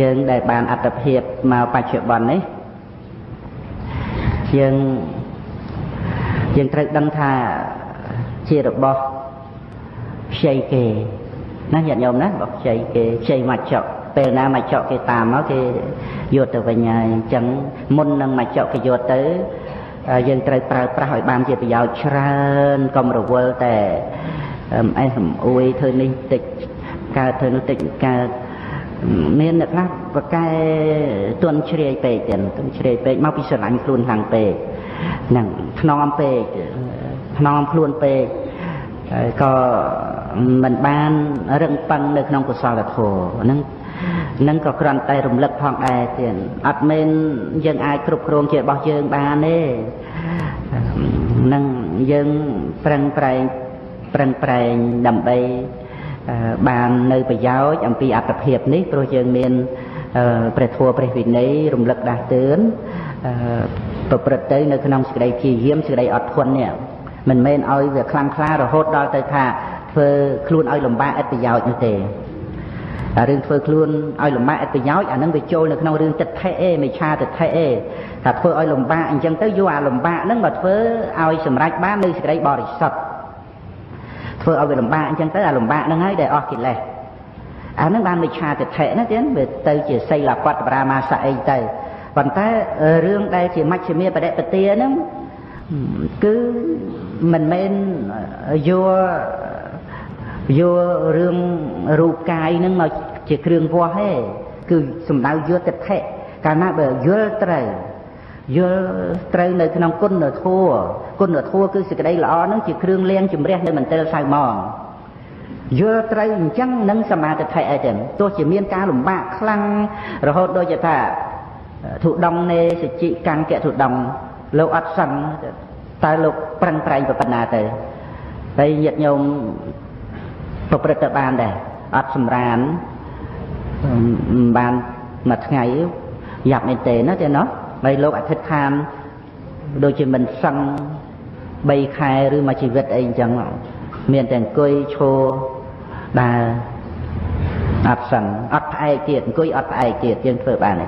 យើងដែលបានអត្តភាពមកបច្ចុប្បន្ននេះយើងត្រូវដឹងថាជារបស់ខ្ចីគេណាញាតិញោមណារបស់ខ្ចីគេខ្ចីមកចុកពេលណាមកចុកគេតាមមកគេយកទៅវិញហើយអញ្ចឹងមុននឹងមកចុកគេយកទៅយើងត្រូវប្រើប្រាស់ឲ្យបានជាប្រយោជន៍ច្រើនកុំរវល់តែអេះរំអួយធ្វើនេះតិចកើតធ្វើនោះតិចកើតមានអ្នកខ្លះប្រកែទន់ជ្រាយពេកទៀតទន់ជ្រាយពេកមកពីស្រឡាញ់ខ្លួនខ្លាំងពេកហ្នឹងថ្នមពេកថ្នមខ្លួនពេកហើយក៏មិនបានរឹងប៉ឹងនៅក្នុងកុសលធម៌ហ្នឹងនឹងក៏គ្រាន់តែរំលឹកផងដែរទៀតអត់មែនយើងអាចគ្រប់គ្រងជារបស់យើងបានទេនឹងយើងប្រឹងប្រែងដើម្បីបាននៅប្រយោជន៍អំពីអត្តភាពនេះព្រោះយើងមានព្រះធម៌ព្រះវិន័យរំលឹកដាស់តឿនប្រព្រឹត្តទៅនៅក្នុងសេចក្តីព្យាយាមសេចក្តីអត់ធន់នេះមិនមែនឲ្យវាខ្លាំងក្លារហូតដល់ទៅថាធ្វើខ្លួនឲ្យលំបាកឥតប្រយោជន៍នោះទេរឿងធ្វើខ្លួនឲ្យលំបាកឥតប្រយោជន៍អានឹងវាចូលនៅក្នុងរឿងទិដ្ឋិឯមិឆាទិដ្ឋិឯថាធ្វើឲ្យលំបាកអញ្ចឹងទៅយកអាលំបាកហ្នឹងមកធ្វើឲ្យសម្រេចបាននៅសេចក្តីបរិសុទ្ធធ្វើឲ្យវាលំបាកអញ្ចឹងទៅអាលំបាកហ្នឹងហើយដែលអស់កិលេសអាហ្នឹងបានមិឆាទិដ្ឋិណាទៀតវាទៅជាសីលបត្តបរាមាសៈអីទៅប៉ុន្តែរឿងដែលជាមជ្ឈិមាបដិបទាហ្នឹងគឺមិនមែនយករឿងរូបកាយហ្នឹងមកជាគ្រឿងវាស់ទេគឺសំដៅយកទិដ្ឋិកាលណាបើយល់ត្រូវនៅក្នុងគុណធម៌គុណធម៌គឺសេចក្តីល្អហ្នឹងជាគ្រឿងលាងជំរះនៅមន្ទិលសៅមងយល់ត្រូវអញ្ចឹងនឹងសមាទិដ្ឋិអីទេទោះជាមានការលំបាកខ្លាំងរហូតដូចជាថាធុដងនេសជិកង្គធុដងលោកអត់សឹងតើលោកប្រឹងប្រែងប៉ុណ្ណាទៅហើយញាតិញោមប្រព្រឹត្តទៅបានដែរអត់សម្រានបានមួយថ្ងៃយ៉ាប់មែនទេណាទេណោះហើយលោកអធិដ្ឋានដូចជាមិនសឹង3ខែឬមួយជីវិតអីអញ្ចឹងមានតែអង្គុយឈរដើរអត់សឹងអត់ផ្អែកទៀតអង្គុយអត់ផ្អែកទៀតយើងធ្វើបានទេ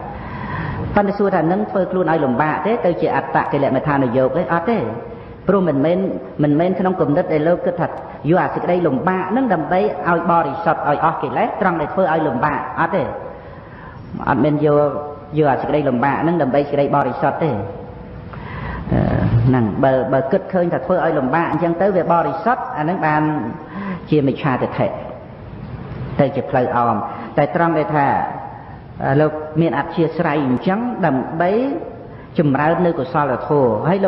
ប៉ុន្តែសួរថានឹងធ្វើខ្លួនឲ្យលំបាកទេទៅជាអត្តកិលមដ្ឋានយោគទេអត់ទេព្រោះមិនមែនក្នុងគំនិតដែលលោកគិតថាយកអាសេចក្តីលំបាកហ្នឹងដើម្បីឲ្យបរិសុទ្ធឲ្យអស់កិលេសត្រង់ដែលធ្វើឲ្យលំបាកអត់ទេអត់មែនយកអាសេចក្តីលំបាកហ្នឹងដើម្បីសេចក្តីបរិសុទ្ធទេហ្នឹងបើគិតឃើញថាធ្វើឲ្យលំបាកអញ្ចឹងទៅវាបរិសុទ្ធអាហ្នឹងបានជាមិច្ឆាទិដ្ឋិទៅជាផ្លូវអមតែត្រង់ដែលថាលោកមានអធ្យាស្រ័យអញ្ចឹងដើម្បីចម្រើននៅកុសលធម៌ហើយ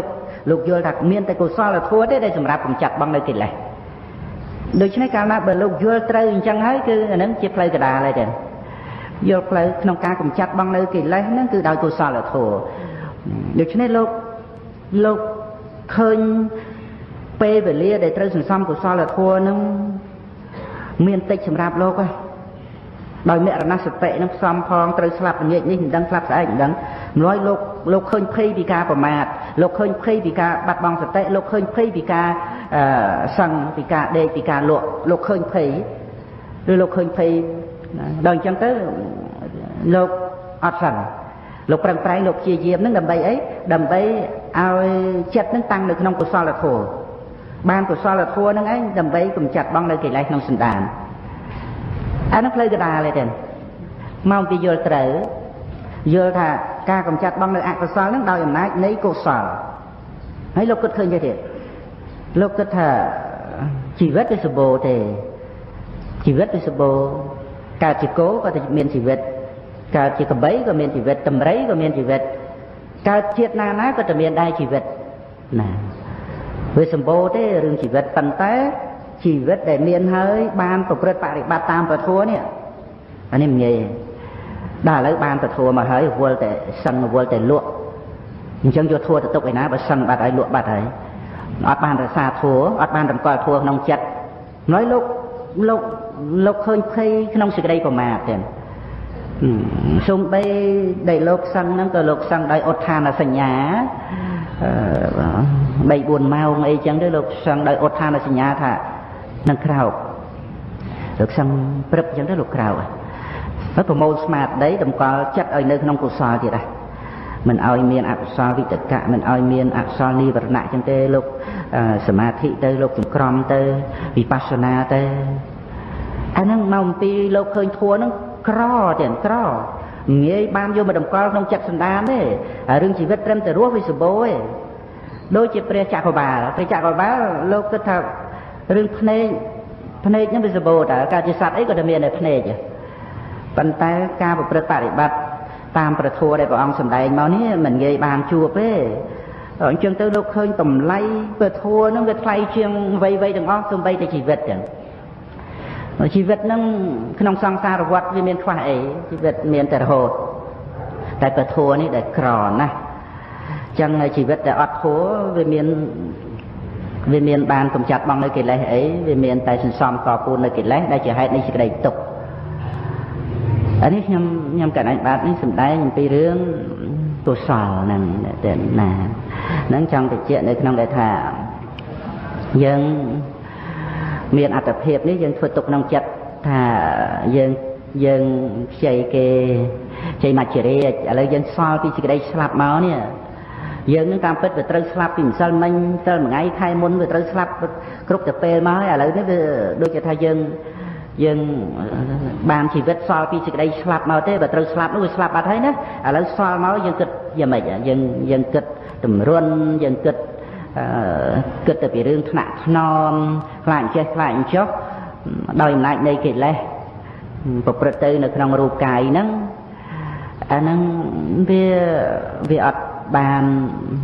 លោកយល់ថាមានតែកុសលធម៌ទេដែលសម្រាប់កម្ចាត់បងនៅកិលេសដូច្នេះកាលណាបើលោកយល់ត្រូវអញ្ចឹងហើយគឺអាហ្នឹងជាផ្លូវកដាលហើយទេយល់ផ្លូវក្នុងការកម្ចាត់បងនៅកិលេសហ្នឹងគឺដោយកុសលធម៌ដូច្នេះលោកឃើញពេលវេលាដែលត្រូវសន្សំកុសលធម៌ហ្នឹងមានតិចសម្រាប់លោកហ៎ដោយមរណសតិនឹងផ្សំផងត្រូវស្លាប់ល្ងាចនេះមិនដឹងស្លាប់ស្អែកមិនដឹងម្ល៉េះលោកឃើញភ័យពីការប្រមាទលោកឃើញភ័យពីការបាត់បង់សតិលោកឃើញភ័យពីការសឹងពីការដេកពីការលក់លោកឃើញភ័យឬលោកឃើញភ័យដល់អញ្ចឹងទៅលោកអត់សឹងលោកប្រឹងប្រែងលោកព្យាយាមនឹងដើម្បីអីដើម្បីឲ្យចិត្តនឹងតាំងនៅក្នុងកុសលធម៌បានកុសលធម៌នឹងឯងដើម្បីកម្ចាត់បងនៅកិលេសក្នុងសន្តានអានោះផ្លូវកដាលទេមកពីយល់ត្រូវយល់ថាការកម្ចាត់បងនៅអកុសលនឹងដោយអំណាចនៃកុសលហើយលោកគិតឃើញទេទៀតលោកគិតថាជីវិតវាសម្បូរទេជីវិតវាសម្បូរកើតជាគោក៏មានជីវិតកើតជាក្របីក៏មានជីវិតតម្រៃក៏មានជីវិតកើតជាតិណាណាក៏តែមានដែរជីវិតណាវាសម្បូរទេរឿងជីវិតប៉ុន្តែជីវិតដែលមានហើយបានប្រព្រឹត្តបរិបត្តិតាមពធនេះអានេះមិនងាយដល់ឥឡូវបានពធមកហើយវល់តែសឹងវល់តែលក់អញ្ចឹងយកធัวទៅទុកឯណាបើសឹងបាត់ហើយលក់បាត់ហើយអត់បានរក្សាធัวអត់បានតម្កល់ធัวក្នុងចិត្តម្ល៉េះលោកឃើញភ័យក្នុងសេចក្តីប្រមាទទេសូម្បីដែលលោកសឹងហ្នឹងក៏លោកសឹងដោយឧទ្ធានសញ្ញា3 4ម៉ោងអីចឹងទៅលោកសឹងដោយឧទ្ធានសញ្ញាថានឹងក្រោកលោកសឹងព្រឹបចឹងទៅលោកក្រោក ហើយប្រមូលស្មារតីតម្កល់ចិត្តឲ្យនៅក្នុងកុសលទៀតដែរមិនឲ្យមានអកុសលវិតកៈមិនឲ្យមានអកុសលនិវរណៈចឹងទេលោកសមាធិទៅលោកចង្ក្រមទៅវិបស្សនាទៅអាហ្នឹងមកអំពីលោកឃើញធัวហ្នឹងក្រទៀតក្រងាយបានយកមកតម្កល់ក្នុងចិត្តសន្តានទេរឿងជីវិតត្រឹមតែរស់វាសម្បូរទេដូចជាព្រះចក្របាលព្រះចក្របាលលោកគិតថារឿងភ្នែកភ្នែកហ្នឹងវាសម្បូរតើការជាសត្វអីក៏តែមានតែភ្នែកប៉ុន្តែការប្រព្រឹត្តបរិបត្តិតាមព្រះធម៌ដែលព្រះអង្គសម្ដែងមកនេះមិនងាយបានជួបទេអញ្ចឹងទៅលោកឃើញតម្លៃព្រះធម៌ហ្នឹងវាថ្លៃជាងអ្វីៗទាំងអស់សូម្បីតែជីវិតចឹងជីវិតហ្នឹងក្នុងសង្សារវដ្តវាមានខ្វះអីជីវិតមានតែរហូតតែព្រះធម៌នេះដែលក្រណាស់ចឹងជីវិតដែលអត់ធម៌វាមានបានកំចាត់បងនៅកិលេសអីវាមានតែសន្សំកពូននៅកិលេសដែលជាហេតុនៃសេចក្តីទុក្ខអានេះខ្ញុំកណ្ដាលបាទនេះសម្ដែងអំពីរឿងកុសលហ្នឹងតែណាហ្នឹងចង់បញ្ជាក់នៅក្នុងដែលថាយើងមានអត្តភាពនេះយើងធ្វើទុកក្នុងចិត្តថាយើងខ្ចីគេខ្ចីមច្ចរាជឥឡូវយើងសល់ពីសេចក្តីស្លាប់មកនេះយើងនឹងតាមពិតវាត្រូវស្លាប់ពីម្សិលមិញទៅមួយថ្ងៃខែមុនវាត្រូវស្លាប់គ្រប់ទៅពេលមកហើយឥឡូវនេះវាដូចជាថាយើងបានជីវិតសល់ពីសេចក្តីស្លាប់មកទេបើត្រូវស្លាប់នោះវាស្លាប់បាត់ហើយណាឥឡូវសល់មកយើងគិតយ៉ាងម៉េចយើងគិតតម្រុនយើងគិតទៅពីរឿងថ្នាក់ថ្នមខ្លាចចេះខ្លាចចុះដោយអំណាចនៃកិលេសប្រព្រឹត្តទៅនៅក្នុងរូបកាយហ្នឹងអាហ្នឹងវាអត់បាន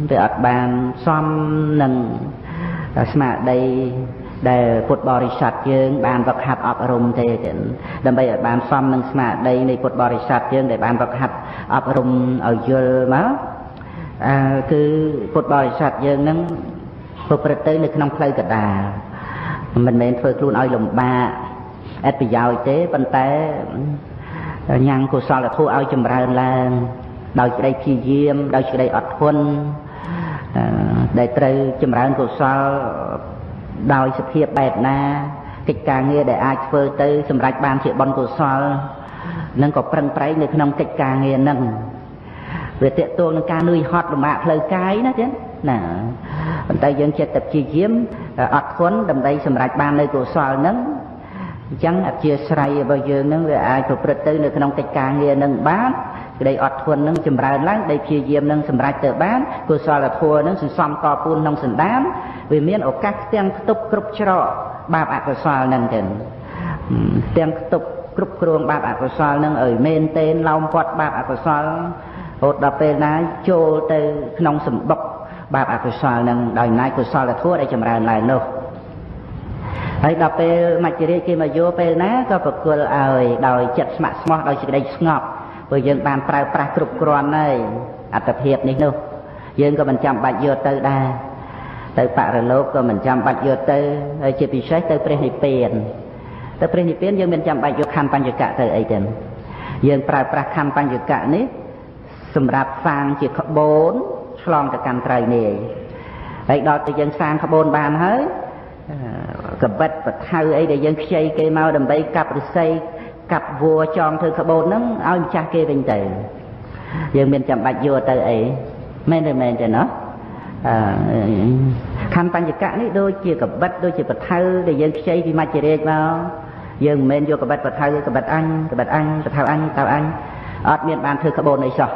វាអត់បានសមនឹងស្មារតីដែលពុទ្ធបរិស័ទយើងបានវឹកហាត់អប់រំទេដើម្បីឲ្យបានសមនឹងស្មារតីនៃពុទ្ធបរិស័ទយើងដែលបានវឹកហាត់អប់រំឲ្យយល់មកគឺពុទ្ធបរិស័ទយើងនឹងប្រព្រឹត្តទៅនៅក្នុងផ្លូវកណ្ដាលមិនមែនធ្វើខ្លួនឲ្យលំបាកឥតប្រយោជន៍ទេប៉ុន្តែញ៉ាំងកុសលធម៌ឲ្យចម្រើនឡើងដោយក្តីព្យាយាមដោយក្តីអត់ធន់ដែលត្រូវចម្រើនកុសលដោយសភាពបែបណាកិច្ចការងារដែលអាចធ្វើទៅសម្រេចបានជាបុណ្យកុសលនឹងក៏ប្រឹងប្រែងនៅក្នុងកិច្ចការងារនឹងវាទាក់ទងនឹងការនឿយហត់លំបាកផ្លូវកាយណាចឹងណាប៉ុន្តែយើងចិត្តតែព្យាយាមអត់ធន់ដើម្បីសម្រេចបាននៅកុសលនឹងអញ្ចឹងអធិស្រ័យរបស់យើងនឹងវាអាចប្រព្រឹត្តទៅនៅក្នុងកិច្ចការងារនឹងបានក្តីអត់ធន់នឹងចម្រើនឡើងដែលព្យាយាមនឹងសម្រេចទៅបានកុសលធម៌នឹងសន្សំកពូនក្នុងសន្តានវាមានឱកាសផ្ទាំងផ្ទប់គ្រប់ច្រកបាបអកុសលនឹងទៅផ្ទាំងផ្ទប់គ្រប់គ្រងបាបអកុសលនឹងឲ្យមែនទែនឡោមព័ទ្ធបាបអកុសលរហូតដល់ពេលណាចូលទៅក្នុងសម្បុកបាបអកុសលនឹងដោយអំណាចកុសលធម៌ដែលចម្រើនឡើងនោះហើយដល់ពេលមច្ចរាជគេមកយកពេលណាក៏ប្រគល់ឲ្យដោយចិត្តស្ម័គ្រស្មោះដោយសេចក្តីស្ងប់ព្រោះយើងបានប្រើប្រាស់គ្រប់គ្រាន់ហើយអត្តភាពនេះនោះយើងក៏មិនចាំបាច់យកទៅដែរទៅបរលោកក៏មិនចាំបាច់យកទៅហើយជាពិសេសទៅព្រះនិព្វានទៅព្រះនិព្វានយើងមិនចាំបាច់យកខណ្ឌបញ្ចកៈទៅអីទេយើងប្រើប្រាស់ខណ្ឌបញ្ចកៈនេះសម្រាប់សាងជាក្បូនឆ្លងទៅកាន់ត្រៃនាយហើយដល់ទៅយើងសាងក្បូនបានហើយកបិតបថៅអីដែលយើងខ្ចីគេមកដើម្បីកាប់ឫស្សីកាប់វัวចងធ្វើក្បូនហ្នឹងឲ្យម្ចាស់គេវិញទៅយើងមានចាំបាច់យកទៅអីមែនទេមែនទេណោះខណ្ឌបញ្ចកៈនេះដូចជាកបិតដូចជាបថៅដែលយើងខ្ចីពីមច្ចរាជមកយើងមិនមែនយកកបិតបថៅកបិតអញកបិតអញបថៅអញតៅអញអត់មានបានធ្វើក្បូនអីសោះ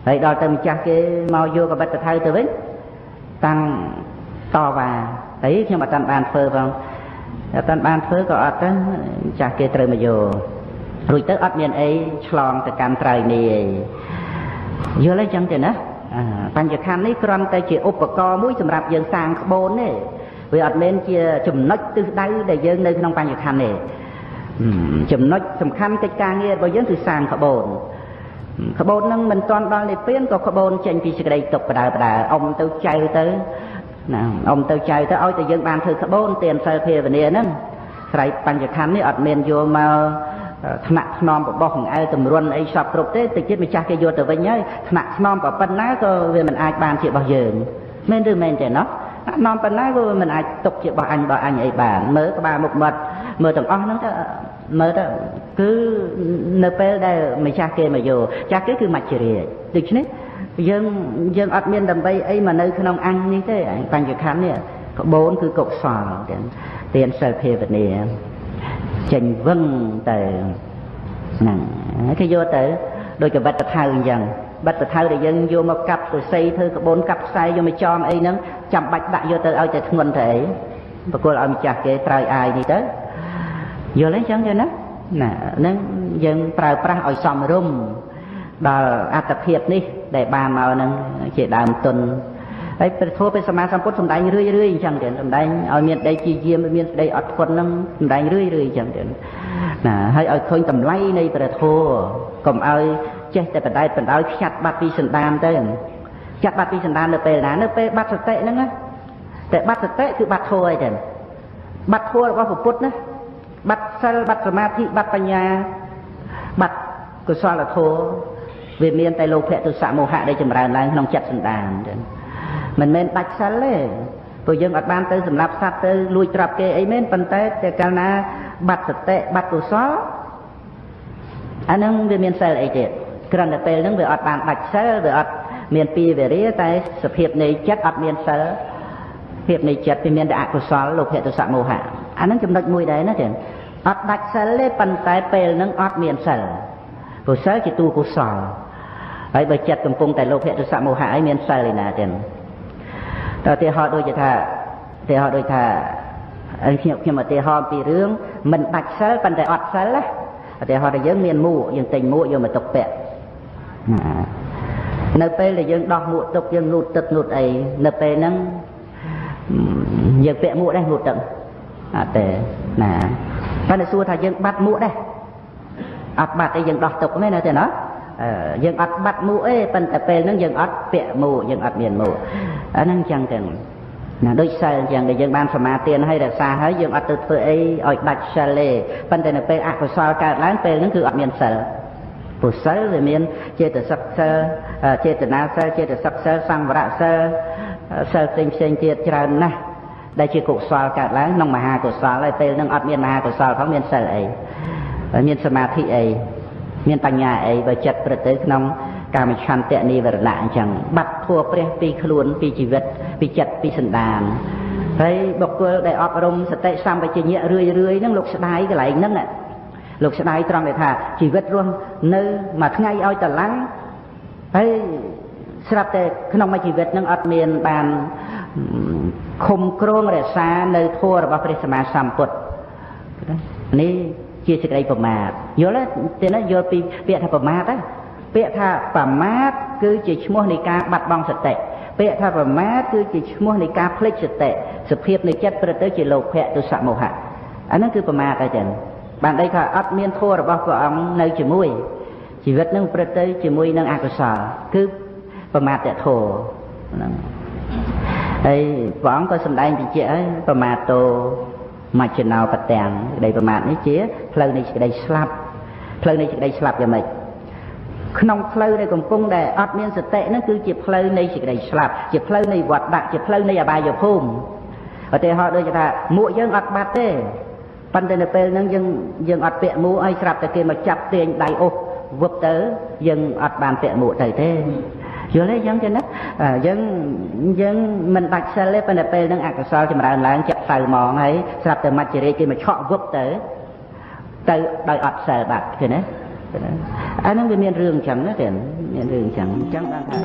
ហើយដល់ទៅម្ចាស់គេមកយកកបិតបថៅទៅវិញតាំងតវ៉ាអីខ្ញុំអត់តាន់បានធ្វើផងអត់តាន់បានធ្វើក៏អត់ដែរម្ចាស់គេត្រូវមកយករួចទៅអត់មានអីឆ្លងទៅកាន់ត្រៃនេះយល់ទេចឹងទេណាបញ្ចខណ្ឌនេះគ្រាន់តែជាឧបករណ៍មួយសម្រាប់យើងសាងក្បូនទេវាអត់មែនជាចំណុចទិសដៅដែលយើងនៅក្នុងបញ្ចខណ្ឌទេចំណុចសំខាន់កិច្ចការងាររបស់យើងគឺសាងក្បូនក្បូននឹងមិនទាន់ដល់និព្វានក៏ក្បូនចេញពីសេចក្តីទុក្ខបដើបដើអុំទៅចៅទៅណាអុំទៅចៅទៅឲ្យតែយើងបានធ្វើក្បូនទានសិលភាវនាហ្នឹងស្រ័យបញ្ចខណ្ឌនេះអត់មានយកមកថ្នាក់ថ្នមបបោះអង្អែលទម្រន់អីសពគ្រប់ទេតិចទៀតម្ចាស់គេយកទៅវិញហើយថ្នាក់ថ្នមប៉ុណ្ណាក៏វាមិនអាចបានជារបស់យើងមែនឬមែនទេណោះថ្នមប៉ុណ្ណាក៏មិនអាចទុកជារបស់អញរបស់អញអីបានមើលក្បាលមុខមាត់មើលទាំងអស់ហ្នឹងទៅ មើលទៅគឺនៅពេលដែលម្ចាស់គេមកយកចាស់គេគឺមច្ចរាជដូច្នេះយើងអត់មានដើម្បីអីមកនៅក្នុងអញនេះទេបញ្ញខណ្ឌនេះក្បូនគឺកុសលទាំងទានសិលភាវនាចេញវឹងទៅហ្នឹងគេយកទៅដូចកបិតតថៅអញ្ចឹងបិទតថៅដែលយើងយកមកកាប់សរសៃធ្វើក្បូនកាប់ខ្សែយកមកចងអីហ្នឹងចាំបាច់ដាក់យកទៅឲ្យតែធ្ងន់ទៅអីបកគលឲ្យម្ចាស់គេត្រើយអាយនេះទៅយល់ទេអញ្ចឹងទេណាណាហ្នឹងយើងប្រើប្រាស់ឲ្យសមរម្យដល់អត្តភាពនេះដែលបានមកហ្នឹងជាដើមទុនហើយព្រះធម៌ព្រះសម្មាសម្ពុទ្ធសម្ដែងរឿយរឿយអញ្ចឹងទេសម្ដែងឲ្យមានដីជាយាមមានស្ដីអត់ធន់ហ្នឹងសម្ដែងរឿយរឿយអញ្ចឹងទេណាហើយឲ្យឃើញតម្លៃនៃព្រះធម៌កុំឲ្យចេះតែបដែតបណ្ដោយខ្ចាត់បាត់ពីសន្តានទៅចាត់បាត់ពីសន្តាននៅពេលណានៅពេលបាត់សតិហ្នឹងណាតែបាត់សតិគឺបាត់ធម៌អីទេបាត់ធម៌របស់ពុទ្ធណាបាត់សិលបាត់សមាធិបាត់បញ្ញាបាត់កុសលធម៌វាមានតែលោភៈទុសៈមោហៈដែលចម្រើនឡើងក្នុងចិត្តសន្តានទេមិនមែនដាច់សិលទេព្រោះយើងអត់បានទៅសម្លាប់សត្វទៅលួចទ្រព្យគេអីមែនប៉ុន្តែតែកាលណាបាត់សតិបាត់កុសលអាហ្នឹងវាមានសិលអីទៀតគ្រាន់តែពេលហ្នឹងវាអត់បានដាច់សិលវាអត់មានពីវេរាតែសភាពនៃចិត្តអត់មានសិលភាពនៃចិត្តវាមានតែអកុសលលោភៈទុសៈមោហៈអាហ្នឹងចំណុចមួយដែរណាចឹងអត់ដាច់សិលទេប៉ុន្តែពេលហ្នឹងអត់មានសិលព្រោះសិលជាតួកុសលហើយបើចិត្តកំពុងតែលោភៈទុសៈមោហៈអីមានសិលឯណាចឹងតើឧទាហរណ៍ដូចថាឧទាហរណ៍ដូចថាខ្ញុំឧទាហរណ៍ពីរឿងមិនដាច់សិលប៉ុន្តែអត់សិលណាឧទាហរណ៍ថាយើងមានមួកយើងទិញមួកយកមកទុកពាក់នៅពេលដែលយើងដោះមួកទុកយើងងូតទឹកងូតអីនៅពេលហ្នឹងយើងពាក់មួកដែរងូតទឹកអត់ទេណាប៉ុន្តែសួរថាយើងបាត់មួកដែរអត់បាត់អីយើងដោះទុកមែនទេណាយើងអត់បាត់មួកទេប៉ុន្តែពេលហ្នឹងយើងអត់ពាក់មួកយើងអត់មានមួកអាហ្នឹងចឹងទៅណាដូចសិលអញ្ចឹងដែលយើងបានសមាទានហើយរក្សាហើយយើងអត់ទៅធ្វើអីឲ្យដាច់សិលទេប៉ុន្តែនៅពេលអកុសលកើតឡើងពេលហ្នឹងគឺអត់មានសិលព្រោះសិលវាមានចេតសិកសិលចេតនាសិលចេតសិកសិលសង្វរៈសិលសិលផ្សេងផ្សេងទៀតច្រើនណាស់ដែលជាកុសលកើតឡើងក្នុងមហាកុសលហើយពេលហ្នឹងអត់មានមហាកុសលផងមានសិលអីមានសមាធិអីមានបញ្ញាអីបើចិត្តព្រឹត្តទៅក្នុងកាមឆន្ទៈនិវរណៈអញ្ចឹងបាត់ធัวព្រះពីខ្លួនពីជីវិតពីចិត្តពីសន្តានហើយបុគ្គលដែលអប់រំសតិសម្បជញ្ញៈរឿយរឿយហ្នឹងលោកស្ដាយកន្លែងហ្នឹងលោកស្ដាយត្រង់ដែលថាជីវិតរស់នៅមួយថ្ងៃឲ្យតឡើងហើយស្រាប់តែក្នុងមួយជីវិតហ្នឹងអត់មានបានឃុំគ្រងរក្សានៅធម៌របស់ព្រះសម្មាសម្ពុទ្ធនេះជាសេចក្តីប្រមាទយល់ទេណាយល់ពីពាក្យថាប្រមាទណាពាក្យថាប្រមាទគឺជាឈ្មោះនៃការបាត់បង់សតិពាក្យថាប្រមាទគឺជាឈ្មោះនៃការភ្លេចសតិសភាពនៃចិត្តព្រឹត្តទៅជាលោភៈទុសៈមោហៈអាហ្នឹងគឺប្រមាទហើយចឹងបានន័យថាអត់មានធម៌របស់ព្រះអង្គនៅជាមួយជីវិតនឹងព្រឹត្តទៅជាមួយនឹងអកុសលគឺប្រមាទធម៌ហ្នឹងហើយព្រះអង្គក៏សម្ដែងបញ្ជាក់ហើយប្រមាទោមជ្ឈណោបទាំងក្តីប្រមាទនេះជាផ្លូវនៃសេចក្តីស្លាប់ផ្លូវនៃសេចក្តីស្លាប់យ៉ាងម៉េចក្នុងផ្លូវដែលកំពុងដែលអត់មានសតិហ្នឹងគឺជាផ្លូវនៃសេចក្តីស្លាប់ជាផ្លូវនៃវត្តដាក់ជាផ្លូវនៃអបាយភូមិឧទាហរណ៍ដូចថាមួកយើងអត់បាត់ទេប៉ុន្តែនៅពេលហ្នឹងយើងអត់ពាក់មួកហើយស្រាប់តែគេមកចាប់ទាញដៃអូសវឹបទៅយើងអត់បានពាក់មួកទៅទេយល់ទេអញ្ចឹងទេណាយើងមិនដាច់សិលទេប៉ុន្តែពេលហ្នឹងអកុសលចម្រើនឡើងចិត្តសៅហ្មងហើយស្រាប់តែមច្ចរាជគេមកឆក់វឹបទៅដោយអត់សិលបាត់ឃើញទេអាហ្នឹងវាមានរឿងអញ្ចឹងណាទេមានរឿងអញ្ចឹងអញ្ចឹងបានថា